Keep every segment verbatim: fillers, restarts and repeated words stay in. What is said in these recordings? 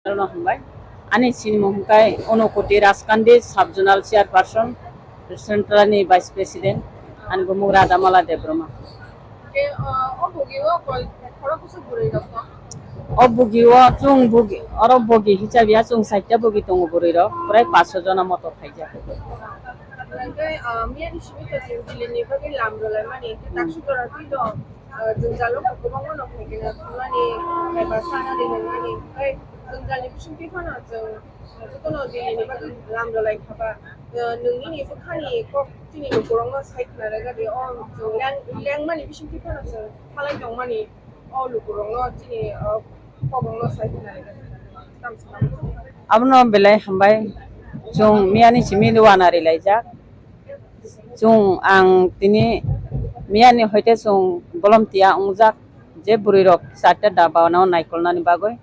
Ano hambai. Ani sinimung hwnkhe Unokoti Rajkandi Sub Zonal Chairperson, Central ni Vice President, ani bumung Radhamala Debbarma. Ke, ah, o bogi o koi khoro kusu bwrwi rok no? O bogi o chwng bogi, oro bogi hisabi ya chwng saita bogi tongo bwrwi rok, prai paso jona moto khaijak. Hwnkhe, ah, miyani simi to chwng Delhi ni bagwi lam rwlaimani, hwnkhe Hmm. Daksu jora twi do, ah, jwngjal o kwbangma no phaikhe na thumani, kaiba sana rinani, hwnkhe jwngjal ni bisingtwi phano chwng jotono Delhi ni bagwi lam rwlai khaba. Ah, nwng nini bwkhani kok chini lukurokno sai khna rwgadi, o chwng leng-, lengmani bisingtwi phano chwng halai tongmani o lukurokno chini, ah, kokrokno sai khna rwgadi. Abono belai hambai, chwng miyani simi wana rilaijak. Chwng ang tini miyani hoite chwng bolom tiya wngjak, je bwrwi rok charta daba no naikolnani bagwi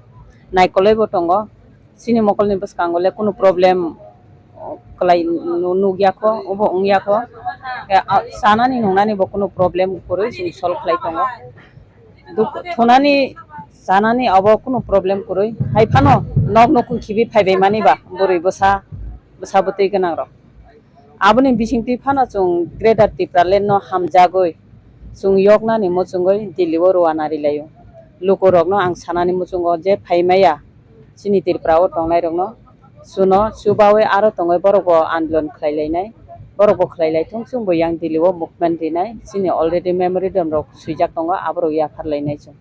naikolwi bo tongo. Chini mokolni bwskango le kunu problem, o, kwlai nu-, nukya kho, obo wngya kho. Khe, a, chanani nungnani bo kunu problem kwrwi chwng solve khlai tongo. Duk-, thunani, chanani obo kunu problem kwrwi. Hai phano nok nukhung khibi phaibai mani ba bwrwi bwsa, bwsa bwtwi gwnang rok. Aboni bisingtwi phano chwng Greater Tipraland no hamjagwi chwng yoknani muchungwi Delhi o rwna rilaio. Lukurokno ang sanani muchungo je phaimaya chini Tripura o tongnairokno chuno chubawi aro tongwi borokbo andolon khlai lainai, borokbo khlai lai thung, chwngbo yang Delhi o movement rinai, chini already memorandum rok swijak tongo, aborok yaphar lainai chwng.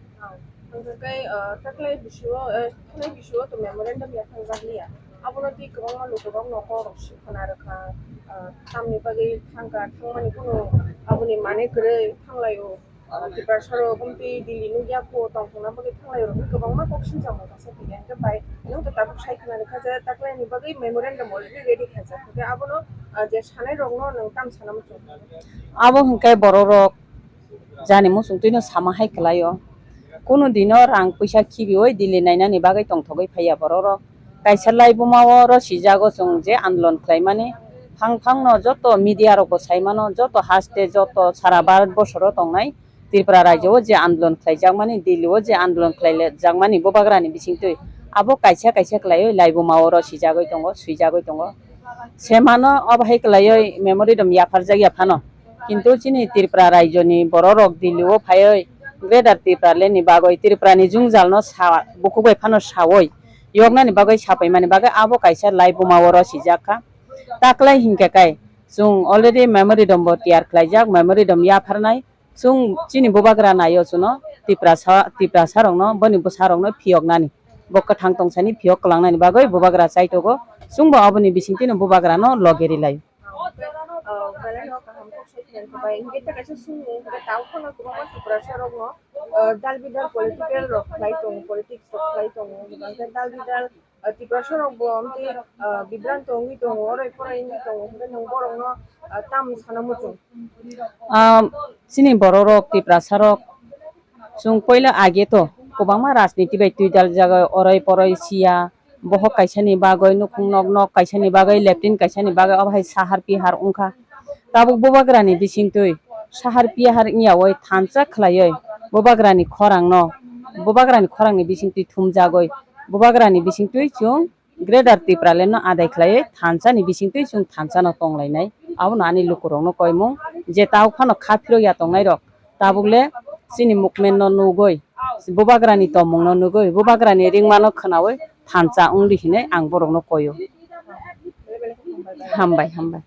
Hwnkhe, ah, taklai bisio, eh, taklai bisio to memorandum yaphar jak liya. Abono twi kwbangma lukurok no kok rok si khna rwkha, ah, tamni bagwi thangkha, thangmani kunu aboni mane kwrwi thanglaio. Ah, Tiprasa rok omtwi Delhi nukya kho tongthokna bagwi thanglaio, rok kwbangma kok sinchamo kasa twi hwnkhe bai nwng to tabuk sai khna rwkha je taklaini bagwi memorandum already ready khaijak. Hwnkhe abono, ah, je sanai rokno nwng tam sana muchung. Abo hwnkhe borok rok jani muchungtwino sama hai kwlaio. Kunu dino rang puisa khibiwi Delhi nainani bagwi tongthogwi phaiya borok rok. Kaisa laibuma o oro sijago chwng je andolon khlaimani, phang phangno joto media rokbo saimano, joto haste, joto sara Bharat borsoro tongnai Tripura rajyo o je andolon khlaijakmani, Delhi o je andolon khlaijakmani bubagrani bisingtwi, abo kaisa kaisa khlaiwi laibuma oro sijagwi tongo, swijagwi tongo. Semano obo hai kwlaiwi memorandum yapharjakya phano. Kintu chini Tripura raijo ni borok rok Delhi o phaiwi Greater Tipraland ni bagwi Tripura ni jwngjal no sa, bukhuk bai phano sawi yoknani bagwi sapaimani bagwi abo kaisa laibuma oro sijak kha. Taklai hinkhe kai chwng already memorandum bo tiyar khlaijak, memorandum yapharnai. Chwng chini bubagra naio chwngno Tiprasa, Tiprasa rokno boni bwsa rokno phiyoknani. Bo kwthang tongsani phiyok kwlangnani bagwi bubagra chaitogo. Chwngbo aboni bisingtwino bubagrano loge rilai. Ah, belai no kaham kok sai khe bai hingke ta kaisa sung hingke tau phano kwbangma Tiprasa rokno, ah, dal bidal political rok khlai tongo, politics rok khlai tongo, hingke dal bidal, ah, Tiprasa rok bo amtwi, ah, bibranto wngwi tongo, oroi porai wngwi tongo, hingke nwng borokno, ah, tam sana muchung? Ah, chini borok rok, Tiprasa rok, chwng puila age to kwbangma rajniti bai twi daljak, oroi poroi siya, bohok kaisani bagwi nukhung nok, nok kaisani bagwi, latrine kaisani bagwi, obo hai sahar pihar wngkha. Tabuk bubagrani bisingtwi sahar pihar wngyawi thansa khlaiwi bubagrani khorangno, bubagrani khorangni bisingtwi thumjagwi bubagrani bisingtwi chwng Greater Tipraland no adai khlaiwi thansa ni bisingtwi chwng thansa no tonglainai. Abono ani lukurokno koimung je tabuk phano kha phirokya tongnairok tabuk le chini movement no nugwi, bubagrani tongmung no nugwi, bubagrani ringma no khwnawi thansa wngdi hinwi ang borokno koio. Hambai, hambai.